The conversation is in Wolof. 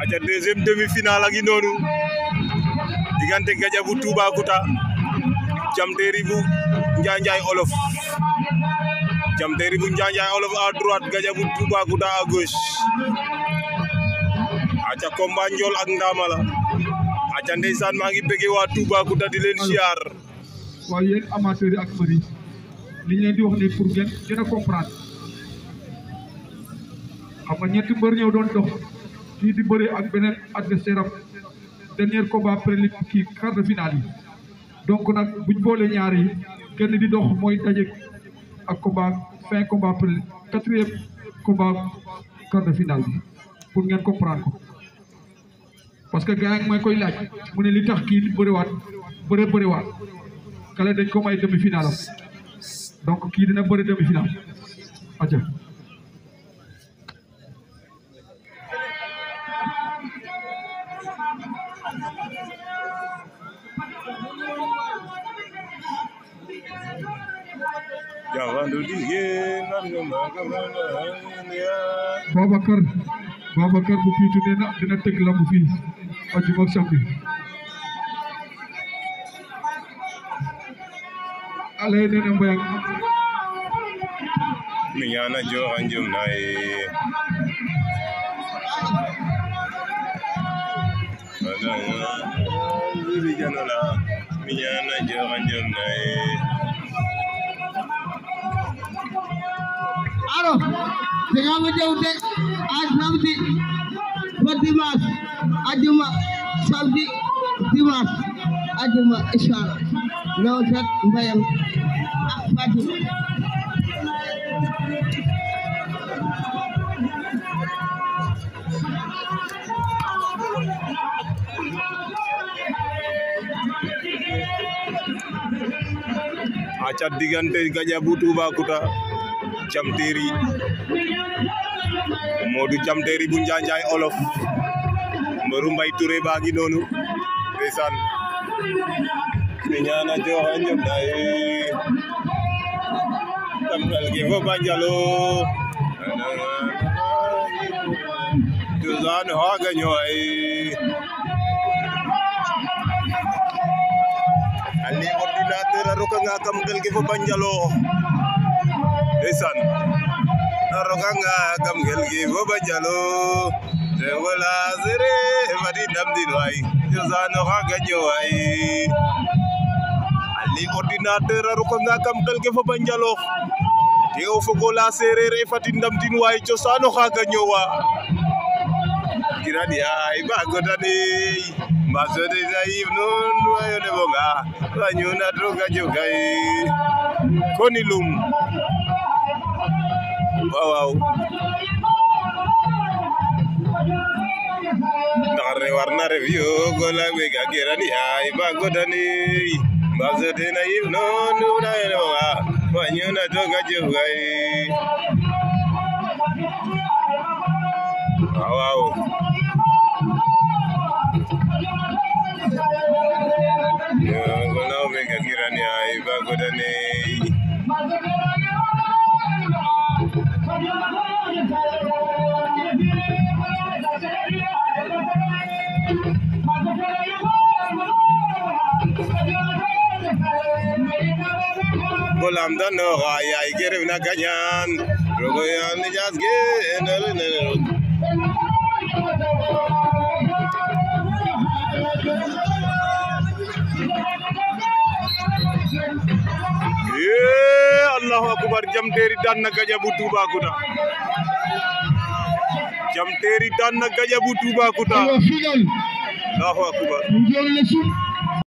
aca deuxième demi-finale a ngi noonu diggante Gadiabou Toubacouta Diam Terry bu Njanjay Olof Diam Terry bu Njanjay Olof à droite Gadiabou Toubacouta à gauche aca combat njool ak ndaama la aca ndeysaan maa ngi bëgg waa Toubacouta di leen siyaar waaye yéen amateurs yi ak mbër yi li ñu leen di wax ni pour ngeen gën a comprendre xam nga ñetti mbër ñëw doon dox kii di bëre ak beneen adversaire am dernier combat préliminaire kii quart de finale yi donc nag buñ boole ñaar yi kenn di dox mooy daje ak combat fin combat préliminaire quatrième combat quart de finale bi pour ngeen comprendre ko parce que gars yi mooy koy laaj mu ne li tax kii di bëriwaat kale dañ ko may demi-finale am donc kii dina bëri demi-finale aca Babacar bu fiitu nee na dina tëgg lamb fii ajuma ak samedi ale nee na Mbayang mi ñaana joxa njum nay bi janola mi ñaana joxa njum nay alors dinga ma jewte a samedi ba dimanche ajuma samedi dimanche ajuma inshallah Lawtat Mbayang ak Fatou aca diggante Gadiabou Toubacouta Diam Terry Modou Diam Terry bu Njanjay Olof mbaru Mbay Touré baa ngi noonu ndeysaan mi ñaana joxa njom day tamgal ge fo banjalo jozan haga ñoy ali ordinateur a roka nga kam gel ge fo banjalo ndeysaan a roka nga kam gel ge fo banjalo te wala zere madi ndamdin way jozan haga ñoy ali ordinateur a roka nga kam gel ge fo banjalo te o fogo la sereer e fati ndamdin way cosaan haga ñowa kirani ay ba godane mbasode zaif non wayo ne bonga wanyuna droga jogay koni lum waaw dare warna review gola wega kirani ay ba godane mbasode naif non wayo ne bonga wanyuna droga jogay waaw gona wega kirani ay ba godane bolam dano ay gere na ganyan rogo yan ni jasge Allahu akbar Diam Terry daan na Gadiabou Toubacouta Diam Terry daan na Gadiabou Toubacouta Allahu akbar